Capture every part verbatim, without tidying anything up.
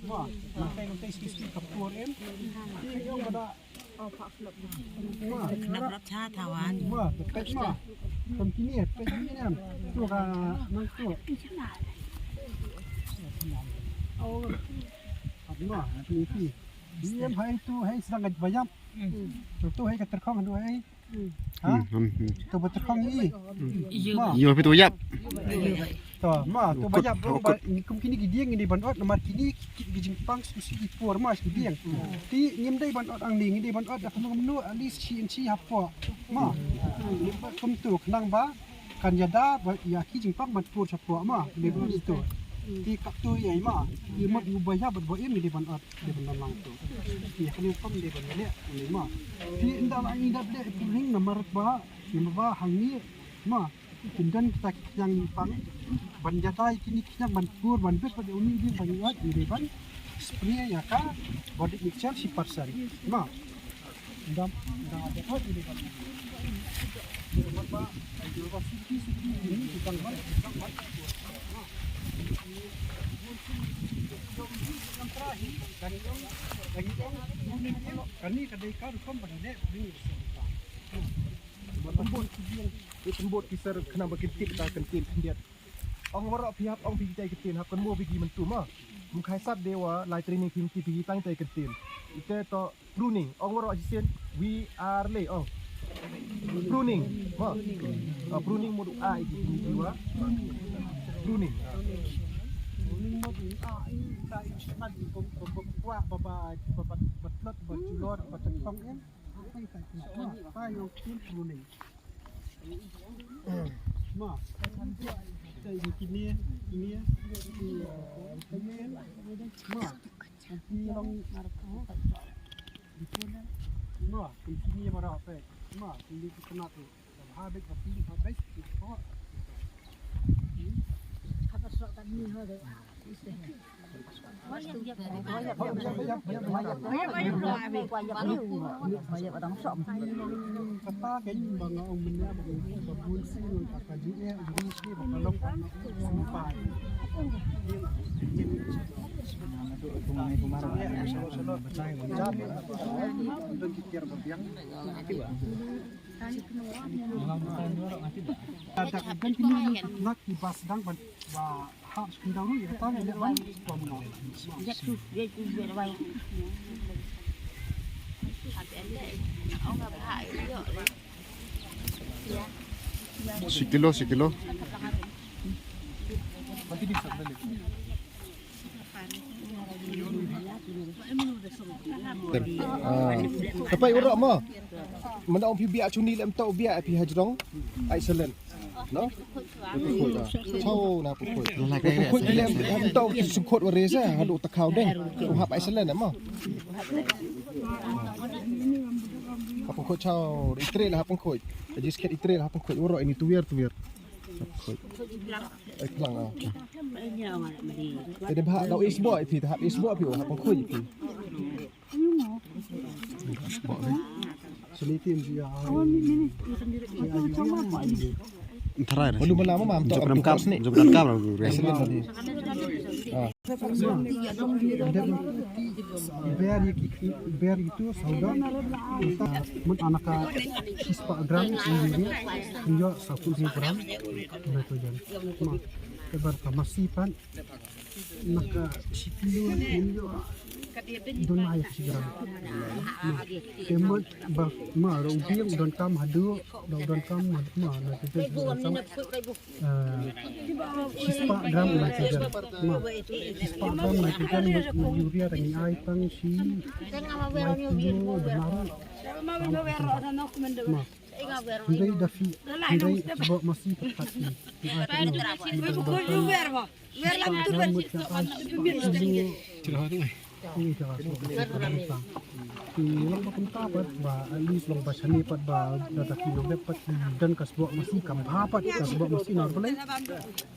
Ma, ma, kai nang kai ski ski ka por em. Ki ong ba da. Ma, na rap cha thawan. Ma, kai ma. Kam kini, kai kini em. Tu ka nang tu. Oh. Ap ma, kini ki. Em hai tu, hai sedang kat bayam. Tu, tu hai ka terkhong tu hai. Ha? Hmm, hmm, hmm. To ba terkhong i. Iyo. Ma. Iyo, phi to yap. To, ma, to ba yap, ba, kum kini ki dieng ini ban ot, namar kini ki, ki jingpang susi i por ma, ki dieng. Ti ngim dei ban ot ang ni, ngi dei ban ot, da kumno kumno, at least shi inchi hapoh. Ma. Kum tu, khnang ba, kan ïada, ba, ïa ki jingpang ban pur shapoh ma, dei ban ot tu. Ti kap tu ïa i ma, i mot u ba yap, ba, ba im, dei ban ot. Dei ban long tu. Ïa kane kam dei ban leh, ïa ma. Ti ynda la ngi dap leh pruning namar ba, namar ba hangne, ma. Kin don kita ki khñiang pang. Ban jatai kini khñiang ban pur, ban bit, ban uni din, ban wat, dei ban spray ïa ka body mixture shi percent. Ma. Ynda, ynda dei ban, dei ban. Dei ban ba, dei ban siki, siki, ini, kita ban, kita ban. Kani ka dei ka rukom ba ngi leh, ba ngi leh. Ba tembot ki jing, ba tembot ki ser khnang ba kin tip ka kin tip khyndiat. Ong waroh phi hap ong phi ki jai kin tip hap kan mo phi ki mentum ah. Mkhai sat dewa lai training phi tip phi tang tai kin tip. Ite to pruning. Ong waroh jisen we are lay ong. Pruning. Ma. Ah, pruning mut a iki ki wa. Pruning. Pruning mut a i ta i smat i bom bom bom kwa ba ba ba ba ba tlot ba julor ba tlot kong em. Apa yang tak kena? Ma. Pruning. Ma. Kita ini kini kini ma. Nanti long ma. Kini ma apa? Ma. Kini kita nak tu. Habis tapi habis. Apa sok tadi ha. Shi kilo, shi kilo. Ah. Dapat urok mo. Mana ong phi biak chuni lem tau biak phi hajrong. Ai selen. No? Chau na pukoi. Pukoi lem tau ki sukot wareza hadu takau deng. Hap ai selen mo. Pukoi chau itre la pukoi. Jis ket itre la pukoi urok ini tuwer tuwer. Pukoi. Eklang ah. Ede bah dau isbo ipi tahap isbo ipi hap pukoi ipi. Tharai. Waduh, malam mam. Jok dalam kap sini. Jok dalam kap. Ber iki, ber itu sauda. Mut anaka six gram ini. Ini satu gram. Nah, itu jan. Ma, kebar ka masi pan. Naka shi kilo nyo don ma ïa shi gram. Ma, te mut ba ma ro biang don kam hadu, don kam ma na te don kam. Shi spah gram nitrogen. Ma, shi spah gram nitrogen, urea rangi ai tang shi. Ma, hynrei da phi, hynrei bok masi pat pat. Long ba kumta pat ba at least long ba shane pat ba da ki nongrep pat don ka sbok masi kam bha pat ka sbok masi na rule.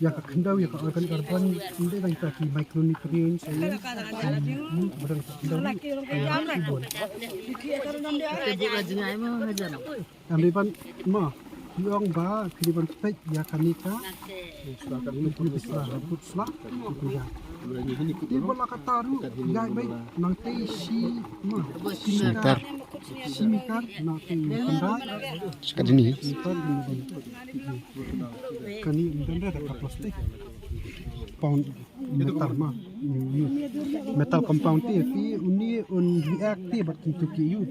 Ïa ka khyndew ïa ka organ carbon ynda dang ta ki micronutrients. Ba dang ka khyndew. Em, dei ban, ma, ki ong ba ki dei ban peit ïa kane ka. Sla, ka dei ban peit sla, peit sla. Te ba la katta ruh, ïa bai nangtei shi, ma, shi meter. Shi meter, nangtei kynrad. Shi ka dini. Meter, kane ym don re da ka plastik. Pound, meter ma. Meter compound te, te une un react te bad kyntu ki ïa u.